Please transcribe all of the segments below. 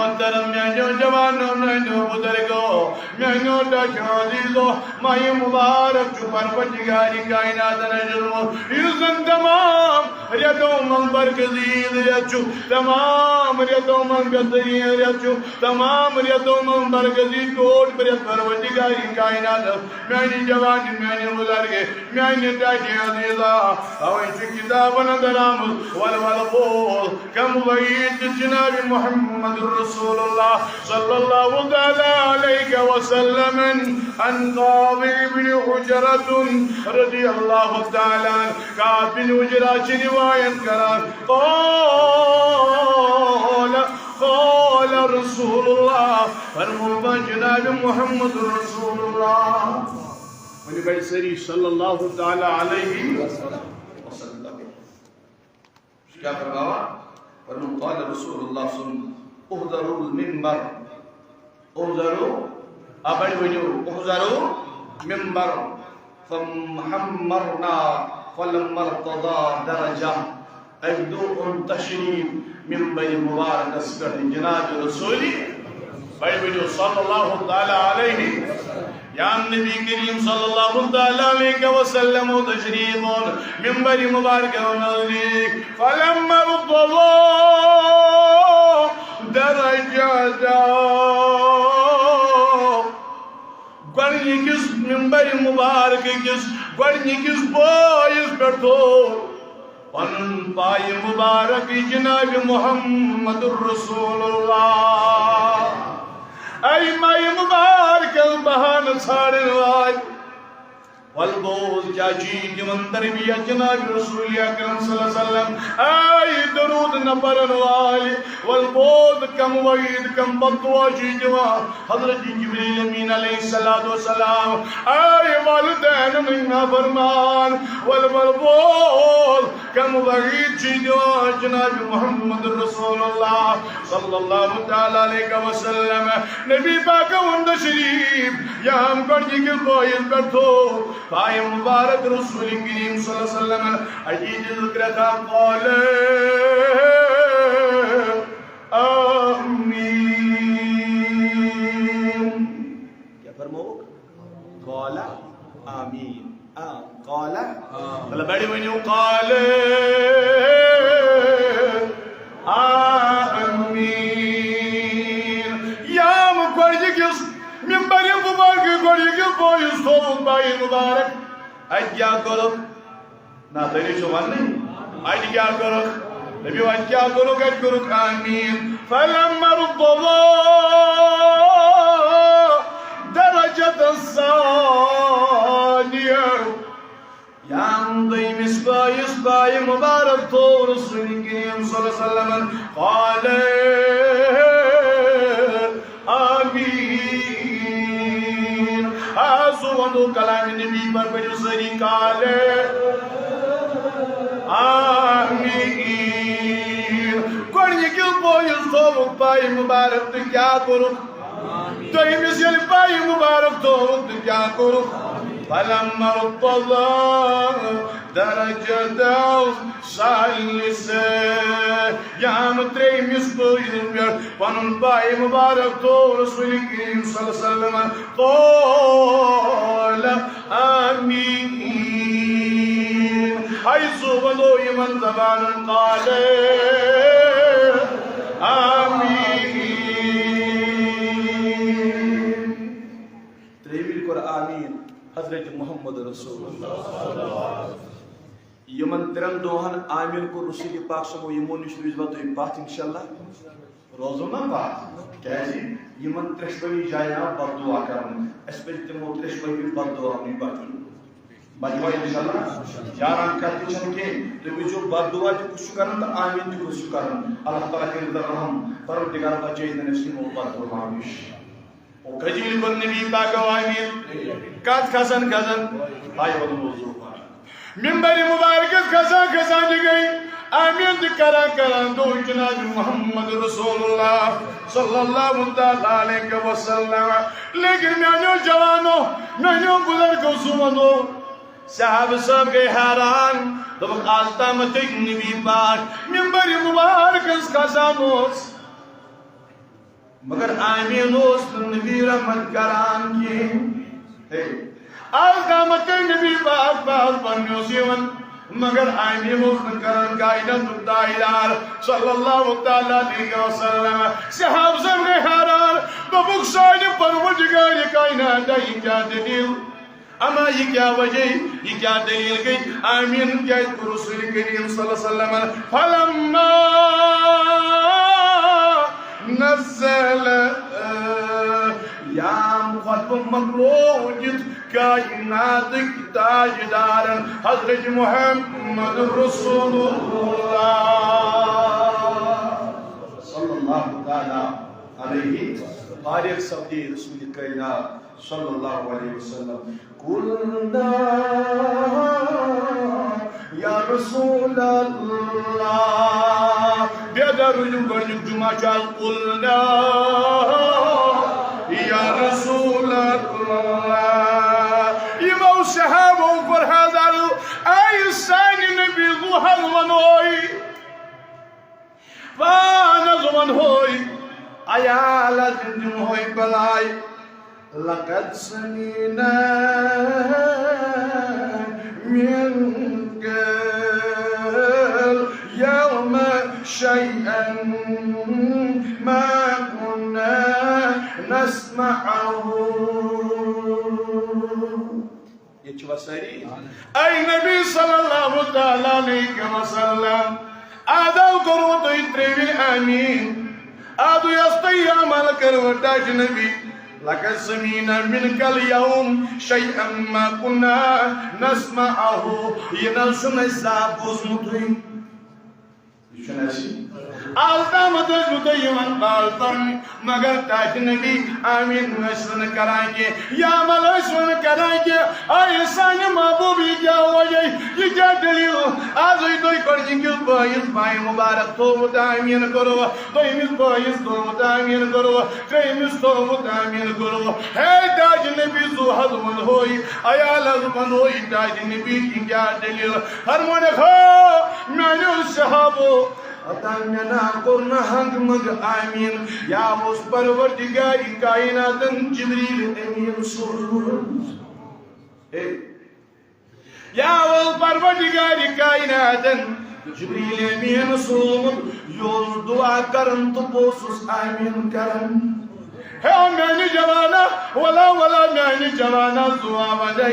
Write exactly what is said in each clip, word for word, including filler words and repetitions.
محترم میانیو جوانو، میانیو بزرگو، میانیو ٹاٹھیو عزیزو، ماہِ مبارک چھُ پروردگارِ کائناتن اجرمو، یُس زن تمام رٮ۪تو منٛز برکزی رٮ۪تھ چھُ، تمام رٮ۪تو منٛز بہتریٖن رٮ۪تھ چھُ، تمام رٮ۪تو منٛز برکزی ٹوٹھ پرٛٮ۪تھ پروردگارِ کائنات۔ میانہِ جوانہِ، میانہِ بزرگہِ، میانہِ ٹاٹھہِ عزیزا، توے چھُ کتابن اندر آمُت، ول ول بول، کم وعید جناب محمد رسول اللہ صلی اللہ تعالی علیہ وسلم عن کعب ابن عجرة رضی اللہ تعالی عنہ۔ کعب بن عجرہ چھِ روایت کران، قال، قال رسول اللہ، فرموو جناب محمد رسول اللہ۔ ؤنِو بھائی سٲری صلی اللہ تعالی علیہ وسلم۔ کیا فرماوا؟ فرموو، قال رسول اللہ صلی اللہ علیہ وسلم، احذروا المنبر، احذروا، آ بڑِ ؤنِو، احذروا المنبر، فحمرنا فلما ارتضى درجة۔ اَکہِ دۄہ اوٚن تشریف ممبر مبارکس پٮ۪ٹھ جناب رسول، بڑِ ؤنِو صلی اللہ تعالی علیہ۔ یا نبی کریم صلی اللہ تعالی علیہ وسلم و تشریف اوٚن ممبر مبارک نزدیک۔ فلما ارتضى درجة۔ گۄڈٕنِکِس ممبر مبارک کِس گۄڈٕنِکِس پایس پٮ۪ٹھ تھوو پنُن پایہِ مبارک جناب محمد رسول اللہ۔ اے مایہِ مبارکس بہانہٕ ژھانڈن وٲلۍ، ول بوز کیا چیز دِوان تربیت جناب رسول اکرم صلی اللہ علیہ وسلم۔ اے درود نہ پرن وٲلۍ، ول بوز کم وعید، کم بددعا چیز دِوان حضرت جبریل امین علیہ الصلوۃ والسلام۔ اے والدین ہٕنٛدۍ نافرمان، ول ول بوز کم وعید چیز دِوان جناب محمد رسول اللہ صلی اللہ تعالی علیہ وسلم۔ نبی پاک اوٚن تشریف یام گۄڈٕنِکِس پایس پٮ۪ٹھ تھوو پایہِ مبارک رسول کریم صلی اللہ علیہ وسلم۔ اتی دِژ کرٛٮ۪کھ، قال آمین۔ کیا فرمووُکھ؟ قال آمین۔ آ، قال۔ مطلب، بڑِ ؤنِو، قال آمین۔ یام گۄڈٕنِکِس ممبر مبارک گۄڈٕنِکِس پایس تھوٚوُکھ پایہِ مبارک۔ اَتہِ کیٛاہ کوٚرُکھ؟ نہ، تُہۍ چھِو وَننٕے۔ اَتہِ کیٛاہ کوٚرُکھ؟ دٔپِو، اَتہِ کیٛاہ کوٚرُکھ؟ اَتہِ کوٚرُکھ آمین۔ فلما ارتضى درجة ثانية۔ یام دوٚیمِس پایس پایہِ مبارک تھوٚو رسول کریم صلی اللہ علیہ وسلمن۔ قال آمین۔ آ، سُہ وَنو کلام نبی پر پٔرِو سٲری قال آمین۔ گۄڈٕنِکِس پایس تھوٚوُکھ پایہِ مبارک تہٕ کیٛاہ کوٚرُکھ؟ دوٚیمِس ییٚلہِ پایہِ مبارک تھوٚوُکھ تہٕ کیٛاہ کوٚرُکھ؟ فلما ارتضى درجة ثالثة۔ یام ترٛیٚیمِس پایس پٮ۪ٹھ پنُن پایہِ مبارک تھوٚو رسول کریم صلی اللہ علیہ وسلم۔ قال آمین۔ اے سُہ وَنو یِمن زبانن قال آمین۔ ترٛیٚیِمہِ لٹہِ کوٚر آمین حضرت محمد رسول اللہ۔ یِمن ترٛٮ۪ن دۄہن آمین کوٚر رسول پاک صٲبو، یِمو نِش روٗزوا تُہۍ پتھ انشاءاللہ؟ روزو نا پتھ؟ کیازِ؟ یِمن ترٛٮ۪شوٕنی جاین آو بددعا کرنہٕ۔ اَسہِ پزِ تِمو ترٛٮ۪شوٕنی بددعا نِش بچُن۔ بچوا انشاءاللہ؟ یاران کتھ تہِ چھنہٕ کینٛہہ۔ تُہۍ وٕچھِو بددعا تہِ کُس چھُ کران تہٕ آمین تہِ کُس چھُ کران۔ اللہ تعالیٰ کٔرِنۍ تۄہہِ رحم، پروردگار بچٲیِن أسۍ یِمو بددعاو نِش۔ او کھجیل کوٚر نبی پاکو آمین۔ کتھ کھسان کھسان، بھائی وَنہٕ موضوع پَران۔ ممبر مبارکس کھسان کھسان تہِ گٔے آمین تہِ کران کران دوٚپ جناب محمد رسول اللہ صلی اللہ تعالیٰ علیہ وسلم۔ لیکن میانیو جوانو، میانیو بزرگو، سُہ وَنو، صحابہ صٲب گٔے حیران، دوٚپُکھ، از تامَتھ ییٚلہِ نبی پاک ممبر مبارکس کھسان اوس، مگر آمین اوس نہٕ نبی رحمت کران کینٛہہ۔ ہے، از تامتھ نبی پاک پاک پننہِ اوس یِوان، مگر آمین اوس نہٕ کران کائناتُک تاجدار صلی اللہ تعالیٰ علیہ وسلم۔ صحابہ صٲب گٔے حیران، دوٚپُکھ، سانہِ پروردگار کائنات، یہِ کیٛاہ دٔلیٖل؟ اما یہِ کیٛاہ وجہ، یہِ کیٛاہ دٔلیٖل گٔے؟ آمین کیٛازِ کوٚر رسول کریم صلی اللہ علیہ وسلمن؟ فلما نزل، یام خطبہ مۄکلو دِتھ کائناتٕکۍ تاجدارن حضرت محمد رسول اللہ صلی اللہ تعالیٰ علیہ، فارغ سپدے رسول کائنات صلی اللہ علیہ وسلم۔ قلنا یا رسول اللہ۔ بیدار روٗزِو، گۄڈٕنیُک جمعہ چھُ آز۔ قلنا یا رسول اللہ۔ یِمو صحابو کوٚر حضر، اے سانہِ نبی، زُو حظ وَنہوے۔ پانس ونہوے، عیالس دِمہوے بلاے۔ لقد سمعنا منك اليوم شيئا ما كنا نسمعه۔ ییٚتہِ چھِوا سٲری؟ اے نبی صلی اللہ تعالیٰ علیہ وسلم، آدو کوٚروٕ تۄہہِ ترٛیٚیہِ وِلہِ آمین؟ آدو یۄس تۄہہِ یہِ عمل کٔروٕ ٹاٹھۍ نبی، لقد سمعنا منك اليوم شيئا ما كنا نسمعه۔ یہِ نہ حظ چھُنہٕ اَسہِ زانٛہہ بوٗزمُتٕے۔ یہِ چھُنہٕ اَسہِ۔ آز تامَتھ ٲسۍ بہٕ تۄہہِ یِوان باز پَرنہِ، مگر ٹاٹھۍ نبی آمین ٲسۍ وَنہٕ کران کینٛہہ، یا عمل ٲسۍ وَنہٕ کران کینٛہہ۔ آ، یہِ سانہِ محبوب، یہِ کیٛاہ وجہ، یہِ کیٛاہ دٔلیٖل؟ آز ٲسۍ تُہۍ گۄڈٕنِکِس بٲیِس بانہِ مُبارک تھوٚومُت آمین کوٚروٕ، دوٚیمِس بٲیِس تھوٚومُت آمین کوٚروٕ، ترٛیٚیمِس تھوٚومُت آمین کوٚروٕ۔ ہے ٹاٹھۍ نبی، زُو حظ وَنہوے، عیال حظ وَنہوے، ٹاٹھۍ نبی، یہِ کیٛاہ دٔلیٖل؟ فرمونکھ، ہو میانیو صحابو، اوتام مےٚ نا کوٚر نہٕ ہنٛگ منٛگ آمین، یا اوس پروردگار کائناتن جبریل امین سوزمُت۔ ہے، یا اوس پروردگار کائناتن جبریل امین سوزمُت، یہِ اوس دعا کران تہٕ بہٕ اوسُس آمین کران۔ ہے میانہِ جوانا، ولا ولا میانہِ جوانا، زُوا وَنے۔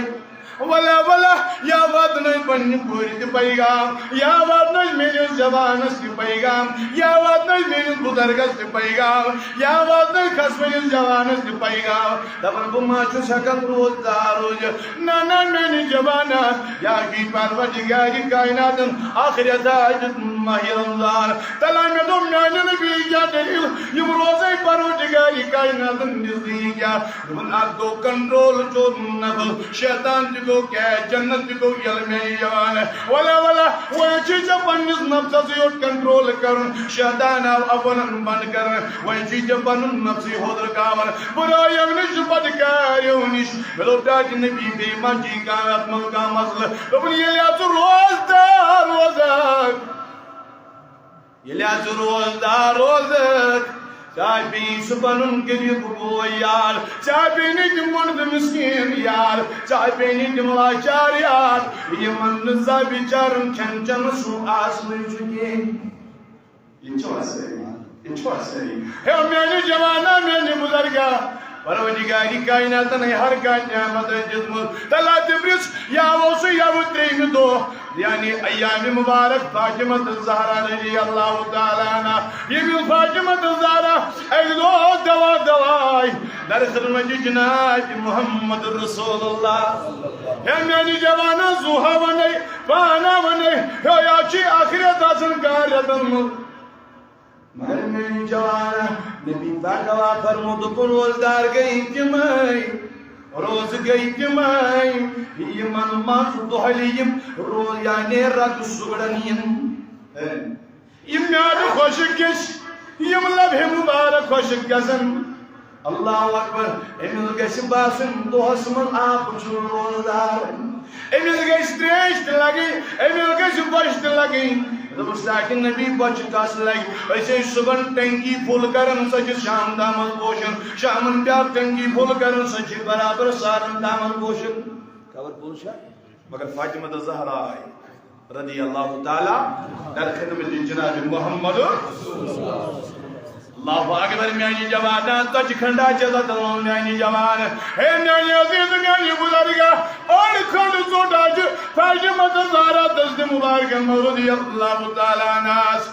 ولا ولا، یا واتنٲوۍ پننہِ کورِ تہِ پیغام، یا واتنٲوۍ میٲنِس جوانس تہِ پیغام، یا واتنٲوۍ میٲنِس بُزرگس تہِ پیغام، یا واتنٲوۍ کھسوٕنِس جوانس تہِ پیغام۔ دپان، بہٕ ما چھُس ہٮ۪کان روزدار روٗزِتھ؟ نہ نہ میانہِ جوانا، یا چھُے پروردگارِ کائناتن آخرت آ دیُتمُت ماہِ رمضان۔ تلا مےٚ دوٚپ، میانہِ نبی کیٛاہ دٔلیٖل؟ یِم روزے پروردگارِ کائناتن نزدیٖک کیٛاہ؟ دوٚپُن، اَتھ گوٚو کنٹرول چوٚن نفس، شیطان تہِ گوٚو قید، جنت تہِ گوٚو یَلہٕ میانہِ جوانا۔ ولا ولا، وۄنۍ چھُے ژےٚ پننِس نفسَسٕے یوت کنٹرول کرُن، شیطان آو اپُن بنٛد کرنہٕ، وۄنۍ چھُے ژےٚ پنُن نفسٕے ہوٚت رُکاوُن۔ بہٕ درٛایَو نِش، بہٕ پتہٕ کاریو نِش۔ مےٚ دوٚپ، ٹاٹھۍ نبی، بیٚیہِ ما چھُے کانٛہہ اَتھ منٛز کانٛہہ مسلہٕ؟ دوٚپُن، ییٚلہِ ژٕ روزدار روزکھ، ییٚلہِ ژٕ روزدار روزکھ، ژےٚ پیٚیہِ سُہ پنُن غریٖب بوے یاد، ژےٚ پیٚیہِ نہٕ تِم مۄنٛڈ تہٕ مِسکیٖن یاد، ژےٚ پیٚیہِ نہٕ تِم لاچار یاد، یِمن نہٕ زانٛہہ بِچارن کھٮ۪ن چٮ۪نَس سُہ آسنٕے چھُ کینٛہہ۔ یہِ چھُوا سٲری؟ یہِ چھُوا سٲری؟ ہے میانہِ جوانا، میانہِ بُزرگا، پروردگارِ کائناتن ہے ہر کانٛہہ نعمت ہے دِژمٕژ۔ تلا تہِ پرٛژھ، یا اوسُے یَوٕ ترٛیٚیِمہِ دۄہ، یعنی ایام مبارک فاطمہ الزہرا رضی اللہ تعالیٰ عنہا۔ ییٚمہِ فاطمہ الزہرا اَکہِ دۄہ دوا دوائے در خدمت جناب محمد رسول اللہ۔ ہے میانہِ جوانا، زُوا وَنے، پانا وَنے، ہے یا چھِ آخرت آسان کار رٮ۪تن منٛز۔ مگر میانہِ جوانا، نبی پاکوا فرمو، دوٚپُن، روزدار گٔے تِمے، روزٕ گٔے تِمے، یِمن منٛز دۄہلہِ یِم روز، یعنی رگ سُگڑن یِن۔ یِم میادٕ خۄشٕک گٔژھۍ، یِم لبہِ مُبارک خۄشٕک گژھن۔ اللہ اکبر۔ أمِس گژھِ باسُن دۄہس منٛز آ بہٕ چھُس روزدار۔ أمِس گژھِ ترٛیش تہِ لگٕنۍ، أمِس گژھِ بۄچھِ تہِ لگٕنۍ۔ دوٚپُس، تاکہِ نبی بۄچھِ کس لگہِ۔ أسۍ ٲسۍ صُبحن ٹنکی فُل کران، سۄ چھِ شام تامَتھ پوشان۔ شامن بیٛاکھ ٹنکی فُل کران، سۄ چھِ برابر سارن تامَتھ پوشان۔ خبر پوٚز چھا؟ مگر فاطمہ تہٕ زہرا آیہِ رضی اللہ تعالیٰ در خدمت جناب محمد۔ اللہ اکبر، میانہِ جوانا، ژۄچہِ کھنڈا چھِ لتلون میانہِ جوان۔ ہے میانہِ عزیز، میانہِ بزرگا، أڑ کھنڈ ژوٚٹ آسہِ فاطمہ تہٕ زہرا دست مبارکن منٛز رضی اللہ تعالیٰ عنہس۔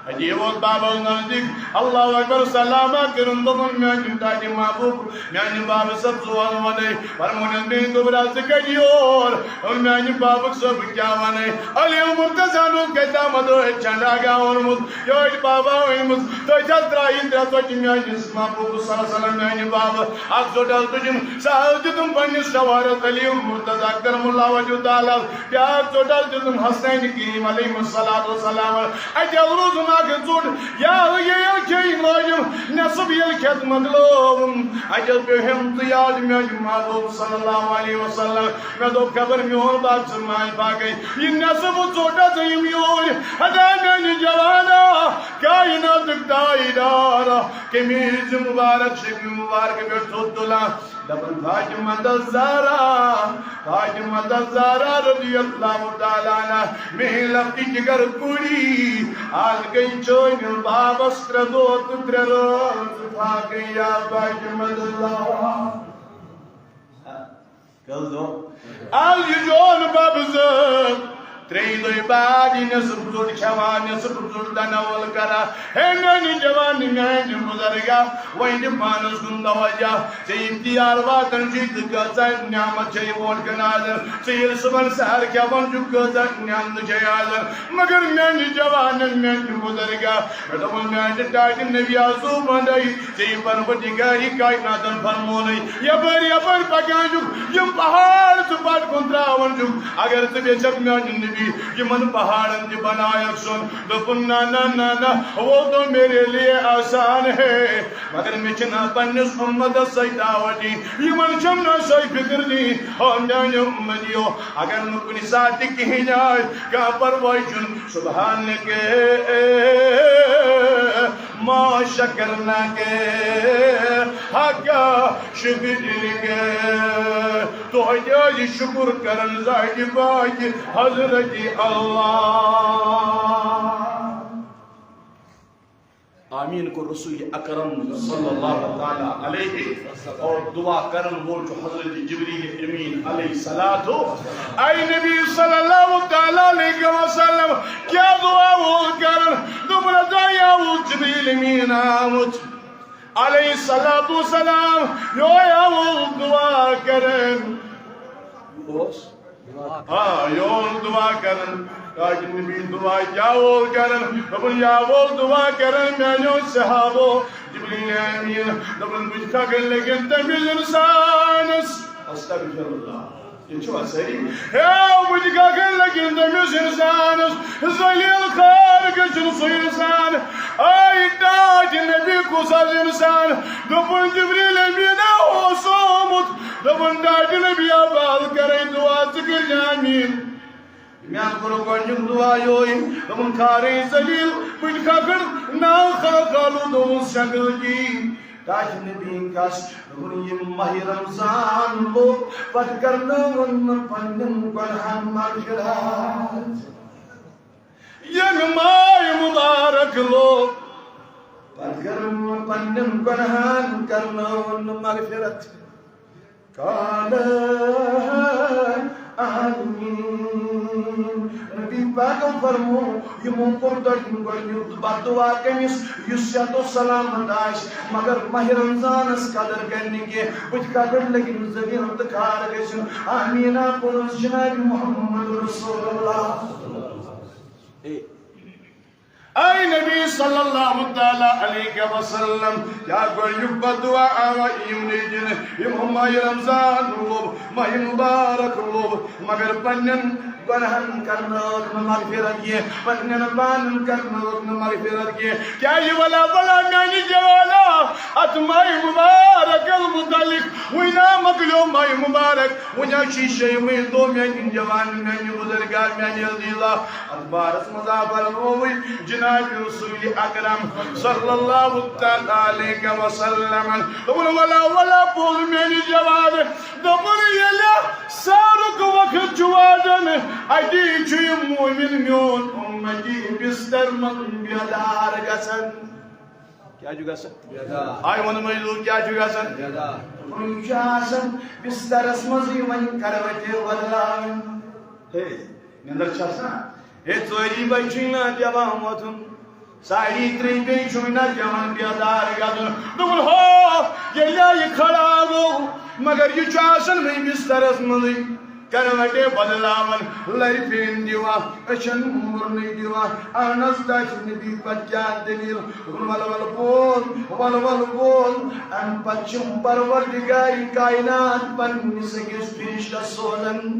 اتی ووت بابا نزدیک، اللہ اکبر، سلامہ کٔرٕن، دوٚپُن، میانہِ دادِ محبوب، میانہِ بابہٕ سب زوان ونے، فرمونس، میٲنۍ گوٚبرا، ژٕ کتہِ یور؟ اور میانہِ بابک صٲب کیٛاہ ونے؟ علی مرتضی نو کتامت ٲٹھ چنڈا گا اونمت، یہِ ٲٹھ بابا أنمٕژ، تٔتھۍ حظ ترٛایہِ ترٛےٚ ژۄچہِ میٲنِس محبوب صلی اللہ علیہ وسلم، میانہِ بابہٕ۔ اکھ ژوٚٹ حظ تُجِم، سُہ حظ دیُتُم پننِس شوہرس علی مرتضی کرم اللہ وجہ تعالیٰ۔ بیٛاکھ ژوٚٹ حظ دیُتُم حسنین کریم علیہ الصلوۃ والسلام۔ اتہِ حظ روٗزُم اکھ ژوٚٹ، یا ییٚلہِ کھیٚیہِ لٲجِم، نٮ۪صٕف ییٚلہِ کھٮ۪تھ مۄکلٲوٕم، اتہِ حظ پیوٚو ہیوٚمتُے یاد میانہِ محبوب صلی اللہ علیہ وسلم۔ مےٚ دوٚپ، خبر میون بب ژٕ ما آسہِ باقٕے۔ یہِ نٮ۪صٕف ژوٚٹ حظ أنِم یوٗرۍ۔ ہتا میانہِ جوانا، کائناتُک تاجدارا، قمیٖض مُبارک، شبنہِ مُبارک پٮ۪ٹھ تھوٚد تُلان۔ دپان، فاطمہ الزہرا، فاطمہ الزہرا رضی اللہ تعالیٰ عنہا، میٲنۍ لۄکٹہِ جگر کوٗری، از گٔے چٲنِس بابس ترٛےٚ دۄہ تہٕ ترٛےٚ رٲژ فاقے یا فاطمہ الزہرا۔ کٔژ دۄہ؟ از یہِ چون بب زٕ۔ ترٛیٚیہِ دۄہہِ بعد یہِ نٮ۪صٕف ژوٚٹ کھٮ۪وان، نٮ۪صٕف ژوٚٹ تناول کران۔ ہے میانہِ جوان، میانہِ بزرگا، وۄنۍ دِ پانس کُن توجہ۔ ژےٚ یِم تیار واتان چھُے تہٕ کۭژاہ نعمت چھےٚ یہِ برونٛٹھ کَنہِ حاضر۔ ژٕ ییٚلہِ صُبحن سحر کھٮ۪وان چھُکھ، کۭژاہ نعمت چھےٚ حاضر۔ مگر میانہِ جوانن، میانہِ بزرگا، مےٚ دوٚپُن، میانہِ ٹاٹہِ نبی آسو وندے، ژےٚ یہِ پروردگارِ کائناتن فرمونٕے، یپٲرۍ یپٲرۍ پکان چھُکھ، یِم پہاڑ ژٕ پتھ کُن تراوان چھُکھ، اگر ژٕ یژھکھ میانہِ نبی یِمن پہاڑن تہِ بنایکھ سۄن۔ دوٚپُن، نہ، نہ، نہ، نہ، وہ تو میرے لیے آسان ہے، مگر مےٚ چھِنہٕ پننِس اُمتس سۭتۍ دعوت دِنۍ، یِمن چھَم نہٕ سۄے فکر دِنۍ۔ او میانہِ اُمتیو، اگر نہٕ کُنہِ ساتہٕ تہِ کِہیٖنۍ آسہِ، کانٛہہ پرواے چھُنہٕ۔ سبحانک ما شکرنک حق شکرک۔ تۄہہِ ٲسۍ شُکُر کران ذاتِ پاک حضرت اللہ۔ آمین کو رسول اکرم صلی اللہ تعالیٰ علیہ، اور دعا کرن وول چھُ حضرت جبریل امین علیہ الصلوۃ۔ اے نبی صلی اللہ تعالیٰ علیہ وسلم، کیا دعا وول کرن؟ دوٚپُن، ہتا یہِ اوس جبریل امین آمُت علیہ الصلوۃ والسلام، یہِ اوس دعا کرن۔ اوس؟ آ، یہِ اوس دعا کران۔ تاج نبی دعا کیا وول کران؟ دوٚپُن، یا وول دعا کران میانیو صحابو۔ جبریل امین دوٚپُن، بہٕ تہِ کھکھن لٔگِن تٔمِس انسانس۔ استغفر اللہ۔ یہِ چھُوا سٲری؟ ہے، بہٕ تہِ کھکھن لٔگِن تٔمِس انسانس۔ ذلیل خوار گژھُن سُہ انسان۔ اے تاج نبی کُس حظ انسان؟ دوٚپُن، جبریل امینا اوس آمُت۔ دوٚپُن، ٹاٹہِ نبی عباس کرے دعا، ژٕ کٔرۍ زِ آمیٖن۔ مےٚ کوٚر گۄڈٕنیُک دعا یوے۔ دوٚپُن، خارے ذلیل، بہٕ تہِ کھکھن نا خا خالو دوٚپُن شکل کی۔ ٹاٹہِ نبی کس؟ دوٚپُن، ییٚمۍ ماہِ رمضان لوٚگ، پتہٕ کرنٲوٕن نہٕ پننٮ۪ن گۄنہن مغفرت۔ ییٚمہِ ماہِ مُبارک لوٚگ، پتہٕ کٔرٕن پننٮ۪ن گۄنہن کرنٲوٕن مغفرت۔ قال آمین۔ نبی پاکن فرمو، یِمو کوٚر تۄہہِ گۄڈٕنیُک بددعا کٔمِس؟ یُس صحت و سلامت آسہِ، مگر ماہِ رمضانس قدر کرِ نہٕ کینٛہہ، بہٕ تہِ کتھ پٮ۪ٹھ لٔگِم ذلیل تہٕ خوار گژھُن۔ آمیٖنا کوٚرُن جناب محمد رسول اللہ۔ اے۔ اے نبی صلی اللہ تعالیٰ علیہ وسلم، کیا گوٚو یہِ بددعا آوا یِمنٕے دِنہٕ، یِمو ماہِ رمضان لوٚب، ماہِ مبارک لوٚب، مگر پننٮ۪ن گۄنہن کرنٲوٕکھ نہٕ مغفرت کینٛہہ، پننٮ۪ن پانن کرنٲوٕکھ نہٕ مغفرت کینٛہہ۔ کیا یہِ ولا ولا میانہِ جوانا، اتھ ماہِ مبارک المتعلق وٕنام مۄکلیو ماہِ مُبارک، وۄنۍ حظ چھِ شیٚیِمٕے دۄہ میٛانہِ جوان، میٛانہِ بُزرگا، میٛانہِ عزیٖزا۔ اَتھ بارس منٛز آو فرمووٕے جناب رسول اکرم صلی اللہ تعالیٰ علیہ وسلم۔ دوٚپُن، وَلا، وَلا، بوز میٛانہِ جوان۔ دوٚپُن، ییٚلہِ سحرُک وقت چھُ واتان، اَتی چھُ یہِ مومِن میون اُمتی بستر منٛز بیدار گژھان۔ کیٛاہ چھُ گژھان؟ بیدار۔ آے ووٚنمَے لوٗکھ، کیٛاہ چھُ گژھان؟ بیدار۔ دوٚپُن، یہِ چھُ آسان بسترس منٛزٕے وۄنۍ کروٹے بدلاوٕنۍ۔ ہے، نِندٕر چھَس نا؟ ہے، ژوری بجہِ چھُے نا پٮ۪وان وۄتھُن؟ ساڑی ترٛےٚ بجہِ چھُے نا پٮ۪وان بیدار گژھُن؟ دوٚپُن، ہو، ییٚلہِ یہِ کھڑا گوٚو، مگر یہِ چھُ آسان وۄنۍ بسترس منٛزٕے۔ کروٹے بدلاوان، لرِ پھیرن دِوان، أچھن مُرنٕے دِوان۔ اہن حظ، تۄہہِ چھِ نبی پتہٕ کیٛاہ دٔلیٖل؟ ول ول بول، ول ول بول۔ امہِ پتہٕ چھِ پروردگارِ کائنات پننِس أکِس فرشتس سوزان۔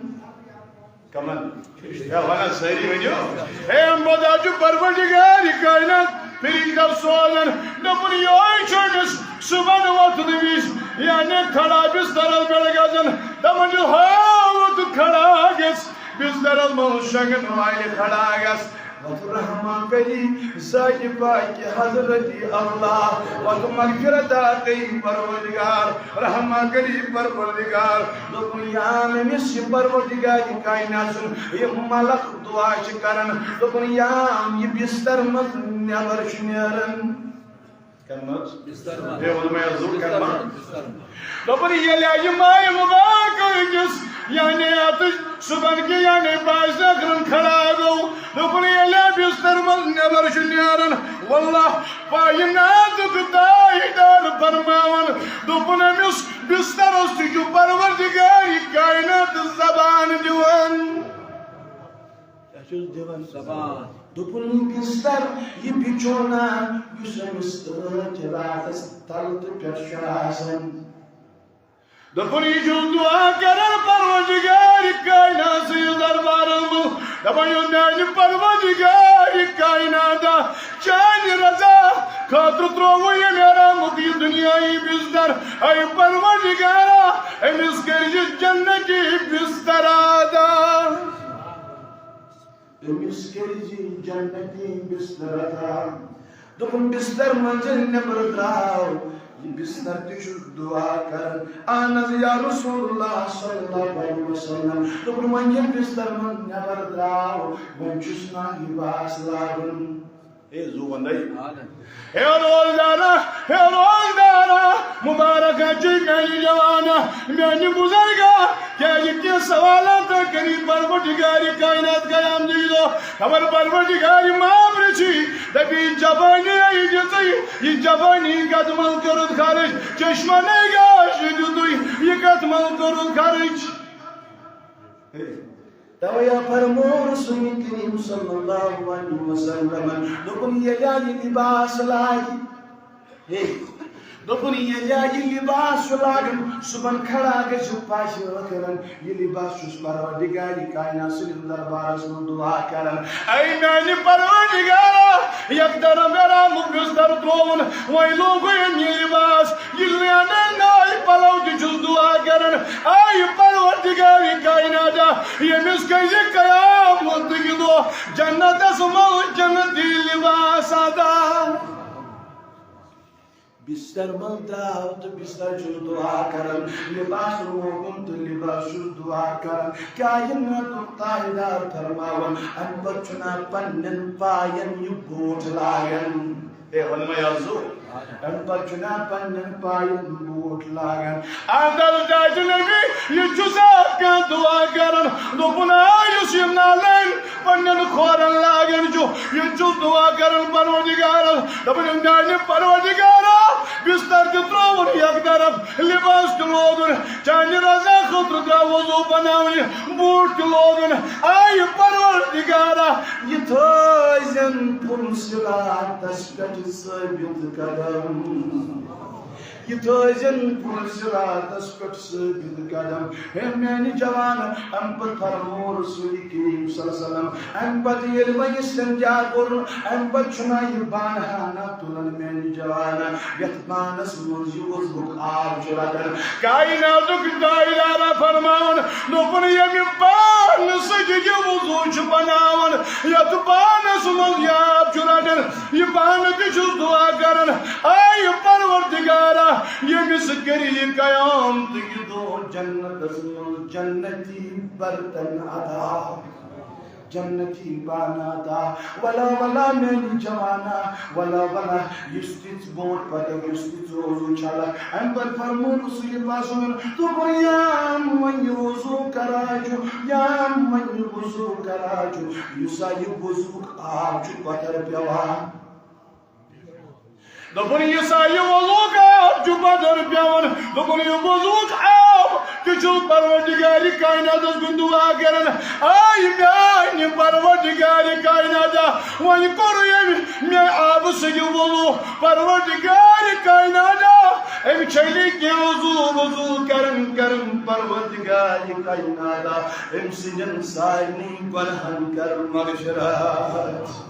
کمن؟ ہے، ونان سٲری ؤنِو۔ ہے، امہِ پتہٕ حظ چھُ پروردگارِ کائنات فرشتس سوزان۔ دوٚپُن، یِہوٚے چھُ أمِس صُبحن وۄتھنہٕ وِزِ، یعنی کھڑا بسترس پٮ۪ٹھ گژھان۔ دَپان چھُ، ہاو تہٕ کھڑا گژھ بسترس منٛز شۄنٛگن والہِ کھڑا گژھ۔ وۄتھ رحمہ کٔری ذاتِ پاکہِ حضرتِ اللہ۔ وۄتھ مغفرت کٔری پروردگار، رحمہ کٔری پروردگار۔ دوٚپُن، یام أمِس یہِ پروردگارِ کائنات سُنٛد یہِ ملک دعا چھِ کران۔ دوٚپُن، یام یہِ بستر منٛز نٮ۪بر چھُ نیران۔ کمہِ منٛز؟ بستر منٛز۔ بیٚیہِ ووٚن مےٚ حضور، کمہِ منٛز؟ بستر منٛز۔ دوٚپُن، ییٚلہِ یہِ ماے مُبارک أکِس، یعنی اَتھ صُبحن کہِ، یعنی پانٛژِ ٲخرن کھڑا گوٚو، دوٚپُن، ییٚلہِ بستر منٛز نٮ۪بر چھُ نیران، واللہ، کائناتُک تاجدار فرماوان، دوٚپُن، أمِس بسترس تہِ چھُ پروردگارِ کائنات زبان دِوان۔ کیٛاہ چھُس دِوان؟ زبان۔ دوٚپُن، یہِ بستر، یہِ بِچھونا، یُس أمِس أتھۍ راتس تل تہٕ پٮ۪ٹھ چھُ آسان۔ دوٚپُن، یہِ چھُ دُعا کران پروردگارِ کائنات سٕنٛدِس دربارس منٛز۔ دَپان، یہِ میٛانہِ پروردگارِ کائناتا، چانہِ رضا خٲطرٕ ترٛووُے ییٚمۍ حرامُک یہِ دُنیاہی بستر۔ اے پروردگارا، أمِس کٔرۍ زِ جنتی بستر عطا۔ أمِس کٔرۍ زِ جنتی بستر عطا۔ دوٚپُن، بستر منٛز ییٚلہِ نٮ۪بر درٛاو، یہِ بستر تہِ چھُ دُعا کران۔ اہن حظ، یا رسول اللہ صلی اللہ علیہ وسلم۔ دوٚپُن، وۄنۍ ییٚلہِ بستر منٛز نٮ۪بر درٛاو، وۄنۍ چھُس نا لباس لاگُن۔ ہے زُو وندے۔ ہے روزدارا، ہے روزدارا، مبارک چھُے میانہِ جوانا، میانہِ بُزرگا، کیازِ کینٛہہ سوالات کٔرِتھ پروردگارِ کائنات قیام دِیہِ دۄہ۔ خبر پروردگارِ ما پرٛژھی، دپی، جوانی ہے دِژٕے، یہِ جوانی کتھ منٛز کٔرٕتھ خرٕچ؟ چشمہ نگاش دیُتُے، یہِ کتھ منٛز کٔرٕتھ خرٕچ؟ توے فرموو رسول کریم صلی اللہ علیہ وسلمن، دوٚپُن، ییٚلہِ یہِ لباس لاگہِ، ہے، دوٚپُن، ییٚلہِ یہِ لباس چھُ لاگان، صُبحن کھڑا گژھِ پاشِ ٲخرن، یہِ لباس چھُس پروردگارِ کائنات سٕنٛدِس دربارس منٛز دعا کران، اے میانہِ پروردگارا، یتھ درمیانہ بستر ترٛووُن، وۄنۍ لوگُے أمۍ یہِ لباس، یہِ لینن ناے پلو تہِ چھُس دعا کران، اے پروردگارِ کائناتا، ییٚمِس کٔرۍ زِ قیامتٕکۍ دۄہ جنتس منٛز جنتی لباس عطا۔ بستر منٛز درٛاو تہٕ بستر چھُس دعا کران، لباس لوگُن تہٕ لباس چھُس دعا کران۔ کائناتُک تاجدار فرماوان، امہِ پتہٕ چھُنا پننٮ۪ن پاین یہِ بوٗٹھ لاگان؟ ہے، ونہٕ مےٚ یَزو۔ امہِ پتہٕ چھُنا پننٮ۪ن پاین بوٗٹھ لاگان۔ اندر جاے چھُ نبی، یہِ چھُ سا کانٛہہ دعا کران؟ دوٚپُن، آ، یُس یِم نالین پننٮ۪ن کھورن لاگان چھُ، یہِ چھُ دعا کران پروردگارس۔ دوٚپُن، میانہِ پروردگارا، بستر تہِ ترٛووُن یک طرف، لباس تہِ لوگُن، چانہِ رضا خٲطرٕ درٛاو وضو بناونہِ، بوٗٹھ تہِ لوگُن۔ آے پروردگارا، یہِ تھٲوزٮ۪ن پُل صراطس پٮ۪ٹھ ثٲبت قدم۔ یہِ تھٲوزٮ۪ن پُرصراطس پٮ۪ٹھ ثٲبت قدم۔ ہے میانہِ جوان، امہِ پتہٕ فرموو رسول کریم صلی اللہ علیہ وسلم، امہِ پتہٕ ییٚلہِ وۄنۍ یہِ استنجا کوٚرُن، امہِ پتہٕ چھُنہ یہِ بانہٕ ہنا تُلان میانہِ جوان، یتھ بانس منٛز یہِ وضوُک آب چھُ رٹان۔ کائناتُک تاجدارا فرماوان، دوٚپُن، ییٚمہِ بانہٕ سۭتۍ یہِ وضو چھُ بناوان، یتھ بانس منٛز یہِ آب چھُ رٹان، یہِ بانہٕ تہِ چھُس دعا کران، اے پروردگارا، ییٚمِس کٔرۍ یہِ قیام تہٕ یہِ دۄہ جنتس منٛز جنتی برتن عطا، جنتی بانہٕ عطا۔ ولا ولا میانہِ جوانا، ولا ولا، یُس تہِ ژٕ برونٛٹھ پککھ، یُس تہِ ژٕ وضو چھلکھ، امہِ پتہٕ فرموو رسول اللہ صلی اللہ علیہ وسلم، دوٚپُن، یا وۄنۍ یہِ وضو کران چھُ، یا وۄنۍ یہِ وضو کران چھُ، یُس سا یہِ وضوُک آب چھُ کۄتر پیوان۔ دوٚپُن، یہِ سا یہِ وضوٗک آب چھُ بدر پٮ۪وان۔ دوٚپُن، یہِ وضوٗک آب تہِ چھُ پروردگارِ کائناتس کُن دعا کران۔ آے میانہِ پروردگارِ کائناتا، وۄنۍ کوٚر ییٚمۍ مےٚ آبہٕ سۭتۍ وضوٗ۔ پروردگارِ کائناتا، أمۍ چھٔلۍ کینٛہہ وضوٗ وضوٗ کران کران۔ پروردگارِ کائناتا، أمۍ سٕنٛدٮ۪ن سارنٕے گۄنہن کر مغفرت۔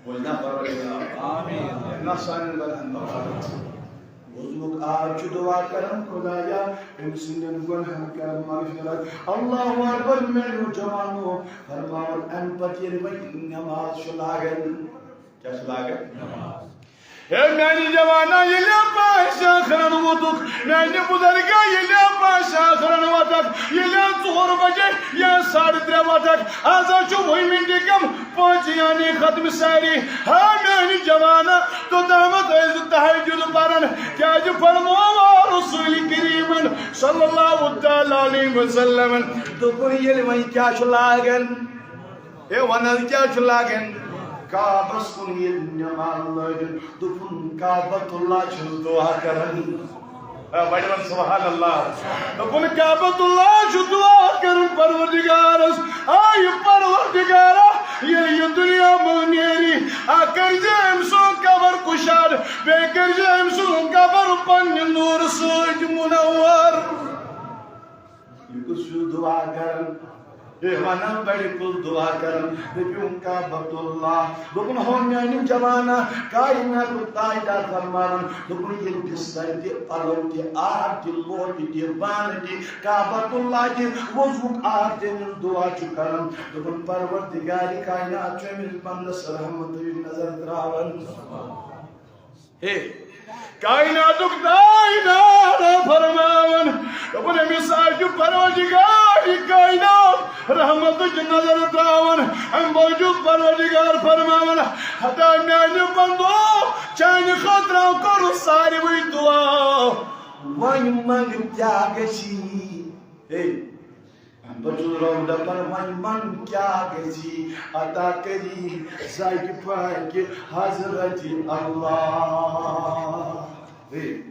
بوزنا پروردگار۔ آمین۔ اللہ سانٮ۪ن گۄنہن مغفرت۔ وضوٗک آب چھُ دعا کران، خدایا، أمۍ سٕنٛدٮ۪ن گۄنہن کر مغفرت۔ اللہ اکبر، میانیو جوانو، فرماوان، امہِ پتہٕ ییٚلہِ وۄنۍ نماز چھُ لاگان، کیٛاہ چھُ لاگان؟ نماز۔ ہے میانہِ جوانا، ییٚلہِ پانٛژھ ٲخرن ووتُکھ، میانہِ بُزرگا، ییٚلہِ پانٛژھ ٲخرن ووتُکھ، ییٚلہِ ژور بجے یا ساڑٕ ترٛےٚ ووتُکھ، آز ہا چھُ وُہہِ مِنٹہِ کم پانٛژِ یعنی ختم ساری۔ ہا میانہِ جوانا، توٚتامتھ ٲسۍ زِ تہجد پران، کیازِ فرموو رسول کریمن صلی اللہ تعالیٰ علیہ وسلمن، دوٚپُن، ییٚلہِ وۄنۍ کیٛاہ چھُ لاگان؟ ہے، وَن حظ، کیٛاہ چھُ لاگان؟ کعبس کُن ییٚلہِ نٮ۪ماز لٲجِن، دوٚپُن، کعبۃ اللہ چھُس دُعا کران۔ آ، بڑِ وَن سبحان اللہ۔ دوٚپُن، کعبۃ اللہ چھُ دُعا کران پروردگارس۔ آ، یہِ پروردگارا، ییٚلہِ یہِ دُنیا منٛز نیرِ، آ، کٔرۍزِ أمۍ سُنٛد قبر کُشاد، بیٚیہِ کٔرۍزِ أمۍ سُنٛد قبر پننہِ نوٗرٕ سۭتۍ مُنور۔ یہِ کُس ہیوٗ دُعا کران؟ ہے، ونان بڑِ کُل دُعا کران، دٔپِو، کعبۃ اللہ۔ دوٚپُن، ہو میانہِ جوانا، کائناتُک تاجدار فرماوان، دوٚپُن، ییٚلہِ بستر تہِ، پلو تہِ، آب تہِ، لوٹہٕ تہِ، بانہٕ تہِ، کعبۃ اللہ تہِ، وضوٗک آب تہِ أمِس دُعا چھُ کران، دوٚپُن، پروردگارِ کائنات چھُ أمِس بندس رحمتٕچ نظر تراوان۔ ہے، کائناتُک تاجدار فرماوان، دوٚپُن، أمِس آسہِ پروردگارِ کائنات رحمتٕچ نظر تراوان۔ اَمہِ موٗجوٗب پروردگار فرماوان، ہتا میانہِ بندو، چانہِ خٲطرٕ کوٚر ساروٕے دُعا، وۄنۍ منٛگ کیٛاہ گژھی؟ ہے، بہٕ چھُس رب دپان، وۄنۍ من کیٛاہ گژھی؟ عطا کری ذاتِ پاکہِ حضرت اللہ۔ ہے،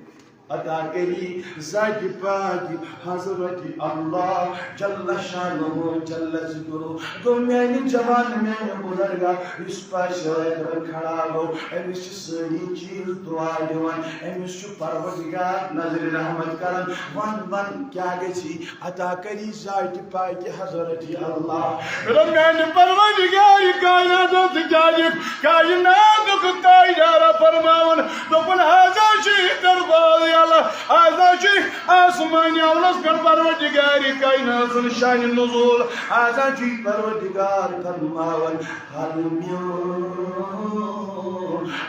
عطا کری ذاتِ پاکہِ حضرت اللہ جل شانہ جل ذکرہ۔ گوٚو میانہِ جوان، میانہِ بزرگا، یُس پاشا کھڑا گوٚو، أمِس چھِ سٲری چیٖز دُعا دِوان، أمِس چھُ پروردگار نظرِ رحمت کران۔ ون ون کیٛاہ گژھی؟ عطا کری ذاتِ پاکہِ حضرت اللہ۔ میرا میانہِ پروردگار کائنات تہٕ کیٛاہ یہِ کائناتُک تاجدارا فرماوان، دوٚپُن، ہذا چھُ دربار یلہٕ، ہذا چھُ آسمانِ اولس پٮ۪ٹھ پروردگار کائنات سُنٛد شانِ نزول، ہذا چھُ پروردگار فرماوان، حل من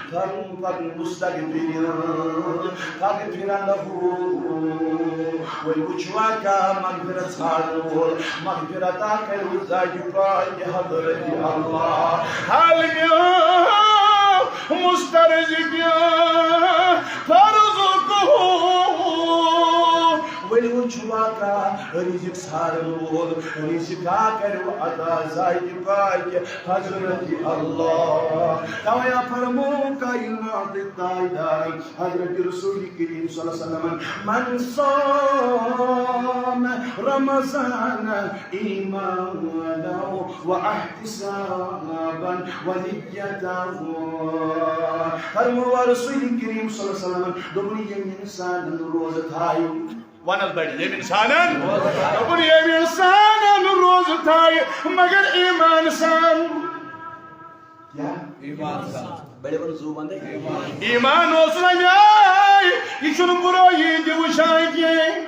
فضل فضل مستغفر فاغفر له۔ وۄنۍ وٕچھوا کانٛہہ مغفرت ژھانٛڈن وول، مغفرتا کٔرِو ذاتِ پاکہِ حضرت اللہ۔ حل من مسترزق فارزقه۔ وۄنۍ چھُ واقعہ رزق ژھارن وول، رزق ہا کرِ عطا ذاتِ پاکہِ حضرت اللہ۔ توے فرمو کائنات تاجدار حضرت رسول کریم صلی اللہ علیہ وسلم، من صام رمضان ایمانا و احتسابا و نیتا۔ فرمو رسول کریم صلی اللہ علیہ وسلم، دوٚپُن، ییٚمۍ اِنسانن روزٕ تھایہِ، وَن حظ بَڑِ، ییٚمۍ اِنسانن، دوٚپُن، ییٚمۍ اِنسانن روزٕ تھایہِ مگر ایمان سان۔ کیٛاہ؟ ایمان سان۔ بڑے بڑے زو بندے۔ ایمان اوس اَمہِ آیہِ، یہِ چھُنہٕ بُرٲیی تہِ وٕچھان کینٛہہ۔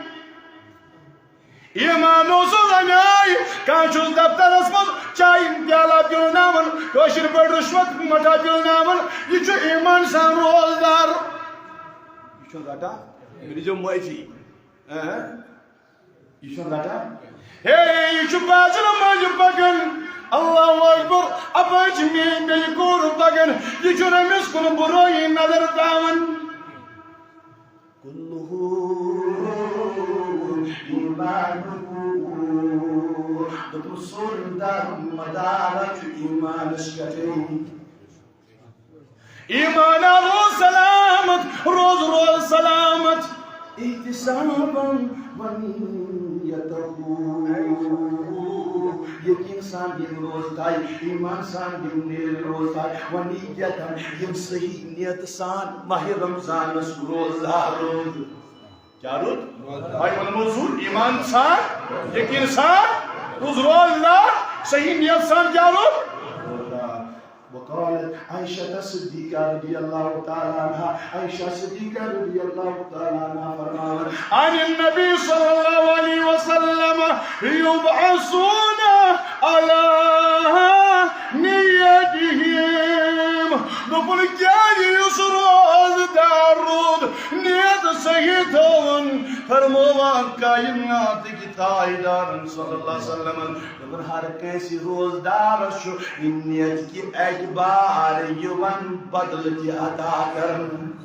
ایمان اوس اَمہِ آیہِ، کانٛہہ چھُس دفترس منٛز چایہِ پیالہ پِلناوان، کٲشِر پٲٹھۍ رُشوت مٹھا پِلناوان، یہِ چھُ ایمان سان روزدار۔ یہِ چھُنہٕ رٹان، أمِس دِیِو معٲفی۔ اہن۔ یہِ چھُنہٕ رٹان۔ ہے، یہِ چھُ بازرٕ مٔنٛزۍ پکان۔ اللہ اکبر۔ اپٲرۍ چھِ میٛٲنۍ بیٚیہِ کوٗر پکان۔ یہِ چھُنہٕ أمِس کُن بُرٲیی نظر ترٛاوان۔ کُلُّہُ ایمانُ۔ دوٚپُن، سورُے دار مدار چھُ ایمانس پٮ۪ٹھٕے۔ ایمان روز سلامت، روز روز سلامت، احتساباً و نیتہ۔ یقین سان یِم روز تھایہِ، ایمان سان یِم نیرِ روز تھایہِ، و نیتاً، یِم صحیح نیت سان ماہِ رمضانس روزدار روٗد۔ کیٛاہ روٗد؟ وۄنۍ ووٚنمو زُو، ایمان سان، یقین سان، روٗز روزدار، صحیح نیت سان کیٛاہ روٗد؟ وقالت عائشة الصديقة رضي الله تعالى عنها، عائشة الصديقة رضي الله تعالى عنها فرماوان، عن النبي صلى الله عليه وسلم، يبعثون على نيتهم۔ دوٚپُن، کیٛازِ یُس روزدار روٗد، نیت صحیح تھٲوٕن، فرمووان کائنات کہِ تاجدارن صلی اللہ علیہ وسلم۔ دوٚپُن، ہر کٲنٛسہِ روزدارس چھُ نیت کہِ اعتبار یِوان بدلہٕ تہِ عطا کرنہٕ۔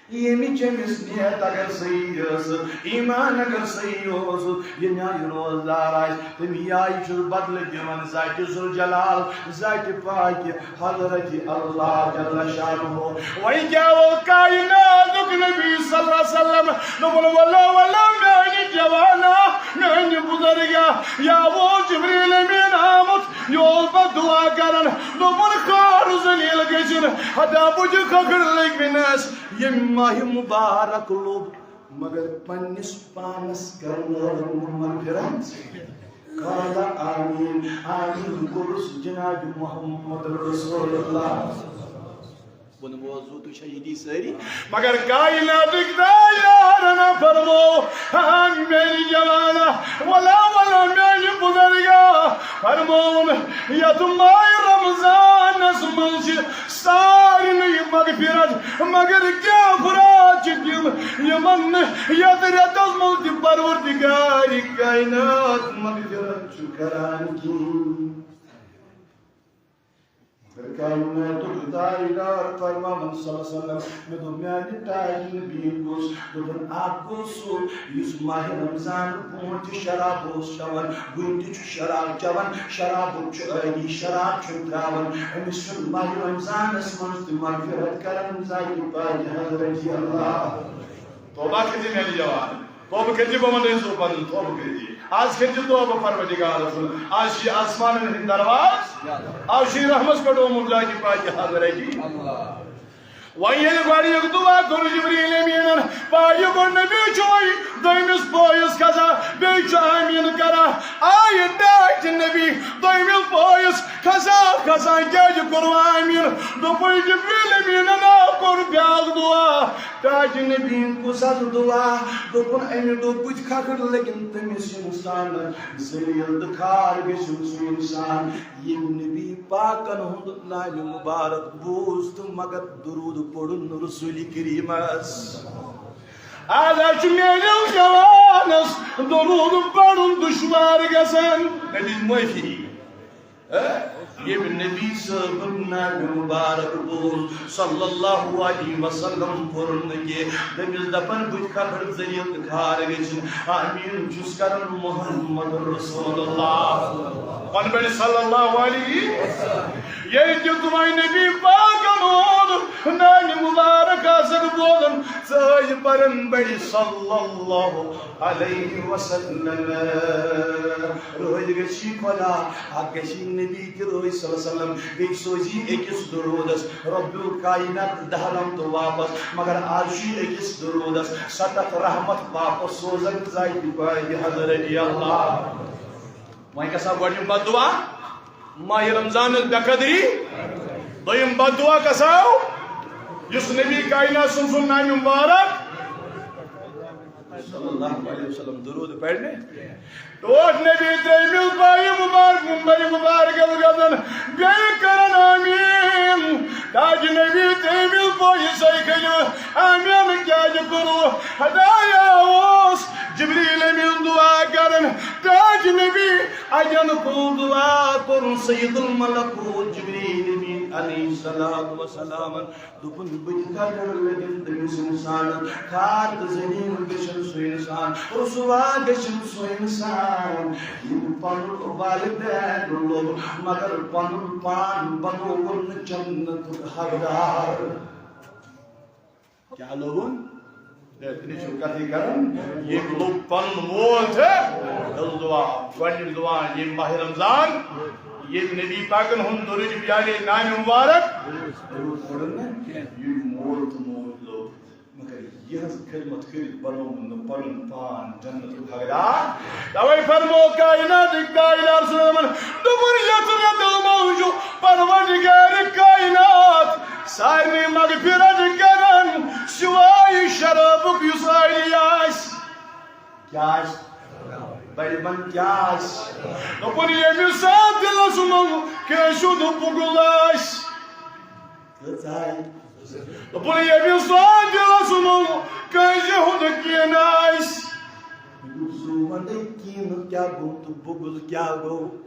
ییٚمِچ أمِس نیت اگر صحیح ٲس، ایمان اگر صحیح اوس، ییٚمہِ آیہِ روزدار آسہِ، تَمی آیہِ چھُس بدلہٕ دِوان ذاتِ ذوالجلال، ذاتِ پاکہِ حضرت اللہ جل شانہ۔ وۄنۍ کیٛاہ ووٚن کائناتُک نبی صلی اللہ علیہ وسلم؟ دوٚپُن، وَلو، وَلو، میٛانہِ جوانا، میٛانہِ بُزرگا، یا اوس جبریل امین آمُت، یہِ اوس پتہٕ دعا کران، دوٚپُن، خوار ذلیل گٔژھِن، ہتا بُجہِ کھکھٕر لٔگۍ مٕنَس، ییٚمۍ ماہِ مُبارک لوٚب۔ مگر پننِس پانس کرنٲوٕن نہٕ مغفرت۔ قال آمین، آمین کوٚرُس جناب محمد رسول اللہ۔ بہٕ ووت زُو، تُہۍ چھا ییٚتی سٲری؟ مگر کائناتٕکۍ تاجدارن فرمو، ہاں میٛانہِ جوانا، ولا ولا میٛانہِ بُزرگا، فرمووُن، یتھ ماہِ رمضانس منٛز چھِ سارنٕے مغفرت، مگر کینٛہہ افراد چھِ تِم، یِمن نہٕ یتھ رٮ۪تس منٛز تہِ پروردگار کائنات مغفرت چھُ کران کِہیٖنۍ۔ مگر کائناتُک تاجدار فرماوان صلی اللہ علیہ وسلم، مےٚ دوٚپ، میانہِ تاج نبیَن کُس؟ دوٚپُن، اکھ گوٚو سُہ یُس ماہِ رمضان برونٛٹھ تہِ شراب اوس چٮ۪وان، وُنہِ تہِ چھُ شراب چٮ۪وان، شرابُک چھُ عٲدی، شراب چھُنہٕ ترٛاوان، أمِس چھُنہٕ ماہِ رمضانس منٛز تہِ مغفرت کران ذاتِ پاکہِ حضرت اللہ۔ توبہ کٔرۍزِ میانہِ جوان، توبہٕ کٔرۍزِ، بہٕ وَنہٕ تۄہہِ سُہ پَنُن، توبہٕ کٔرۍزِ۔ آز کھٔسۍزِ توبہٕ پروردگارَس کُن، آز چھِ یہِ آسمانَن ہٕنٛدۍ دروازٕ، آز چھِ یہِ رحمتس پٮ۪ٹھ آمُت ذاتِ پاکہِ حضرت۔ وۄنۍ ییٚلہِ گۄڈٕنیُک دُعا کوٚر جبریل امیٖنن، پایہِ گوٚو نبی چھُ وۄنۍ دوٚیمِس پویِس کھسان، بیٚیہِ چھُ آمیٖن کران۔ آیہِ ٹاٹھۍ نبی دوٚیمِس پویِس کھسان کھسان کیٛازِ کوٚرُن آمیٖن؟ دوٚپُن جبریل امیٖنن آو کوٚر بیٛاکھ دُعا۔ ٹاٹھۍ نبیَن کُس حظ دُعا؟ دوٚپُن اَمہِ دۄہ بُتھِ کھکھٕر لٔگِن تٔمِس اِنسانَس، ذلیل تہٕ خوار گژھِ سُہ اِنسان۔ ییٚلہِ نبی پاکن ہُنٛد نامِ مُبارک بوٗز تہٕ مگر درود پوٚرُن رسول کریمس۔ آز حظ چھُ میٲنِس جوانس درود پوٚرُن دُشوار گژھان۔ مےٚ دِژ معٲفی۔ ہہ؟ ییٚمۍ نبی صٲبُن ناوِ مُبارک بوٗز، صلی اللہ علیہ وسلم، پوٚر نہٕ کینٛہہ۔ تٔمِس دَپان، بہٕ تہِ کھڑ ذلیل تہٕ خوار گٔژھِن۔ آمیٖن چھُس کران محمد رسول اللہ۔ وَن بَنہِ صلی اللہ علیہ۔ ییٚلہِ تہِ تُہۍ نبی پاکَن ہُنٛد ناوِ مُبارک آسَن بوزان، ژٕ ٲسۍ پَران بَنہِ صلی اللہ علیہ وسلم۔ رٲضۍ گژھی خدا، اکھ گژھی نبی تہِ رٲضۍ صلی اللہ علیہ وسلم، بیٚیہِ سوزی أکِس درودس رب الکائنات دہ لم تہٕ واپس، مگر آز چھُ أکِس درودس ستتھ رحمت واپس سوزان ذاتِ پاکِ حضرت اللہ۔ وۄنۍ گژھِ ہا گۄڈٕنیُک بد دعا ماہِ رمضانٕچ بے قدری، دوٚیِم بد دعا گژھِ ہا یُس نبی کائنات سُنٛد سُنٛد ناوِ مُبارک صلی اللہ علیہ وسلم درود پرنہِ۔ ٹوٹھ نبی ترٛیٚیمِل پایہِ مُبارک، مُنبرِ مُبارکس گژھان، بیٚیہِ کران آمیٖن۔ تاج نبی ترٛیٚیمِل پایہِ سیکھلہِ آمیٖن کیٛازِ کوٚروٕ؟ ہدایا اوس جبریل امین دعا کران، تاج نبی اجن کُل دعا کوٚرُن سید الملکوت جبریل امین علیہ الصلوۃ والسلام۔ دوٚپُن، بہٕ تہِ کَتٮ۪ن لٔگِم تٔمِس اِنسانَس؟ خوار تہٕ ذلیٖل گٔژھِن سُہ اِنسان، رُسوا گٔژھِن سُہ اِنسان، ییٚمۍ پَنُن والدین لوٚب، مگر پَنُن پان بَنووُن نہٕ جنتُک حقدار۔ کیٛاہ لوٚبُن؟ ہے، تہِ چھُ کَتھٕے کَران۔ ییٚمۍ لوٚب پَنُن مول تہٕ دِل دُعا۔ گۄڈٕنیُک دُعا ییٚمۍ ماہِ رمضان، ییٚمۍ نبی پاکَن ہُنٛد درود پیالے ناوِ مُبارک۔ درود پوٚرُن نہ کینٛہہ۔ ییٚمۍ مول تہٕ موج لوٚب، مگر یِہٕنٛز خدمت کٔرِتھ بنووُن نہٕ پَنُن پان جنتُک حقدار۔ توے فرمو کائنات، کائنات سُنٛد دوٚپُن، یَتھ رٮ۪تَس منٛز چھُ پروردگار کائنات سارنٕے مغفرت کران، سوائے شرابُک یُس آیری آسہِ۔ کیٛاہ آسہِ؟ بڑِ بند کیٛاہ آسہِ؟ دوٚپُن، ییٚمِس ساتہٕ دِلس منٛز کٲنٛسہِ ہُنٛد بُغض آسہِ۔ کۭژاہ آیہِ؟ دوٚپُن، ییٚمِس ساتہٕ دِلس منٛز کٲنٛسہِ ہُنٛد کینہہ آسہِ۔ دوٚپُن، ژٕ وَنَے کینہٕ کیٛاہ گوٚو تہٕ بُغض کیٛاہ گوٚو؟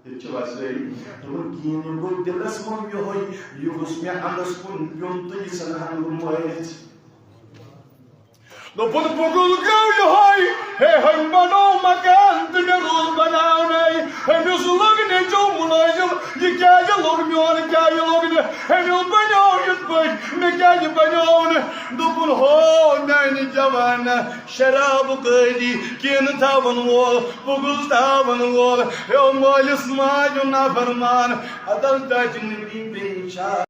ییٚتہِ چھِ وَسٲیِتھ۔ دوٚپُن، کِہیٖنۍ نہٕ گوٚو دِلَس منٛز یِہوٚے، یہِ گوٚژھ مےٚ اَنٛدَس کُن پیوٚن تہٕ یہِ ژھٕنہٕ ہَن بہٕ مٲرِتھ۔ دوٚپُن، بُغض گوٚو یِہوٚے، ہے، ہُمۍ بَنوو مکان تہٕ مےٚ روٗد بَناونَے۔ ہُمِس لوٚگ نیٚچوٗ مُلٲزِم، یہِ کیٛازِ لوٚگ میون، کیٛازِ لوٚگ نہٕ؟ ہُمِس بَنیو یِتھ پٲٹھۍ، مےٚ کیٛازِ بَنیو نہٕ؟ دوٚپُن، ہو، میٛانہِ جوانہ، شرابُک عٲدی، کِنہٕ تھاوَن وول، بُغض تھاوَن وول، ہیو مٲلِس ماجہِ ہُنٛد نافرمان، عدل دَچھ نہٕ بیٚیہِ چھا۔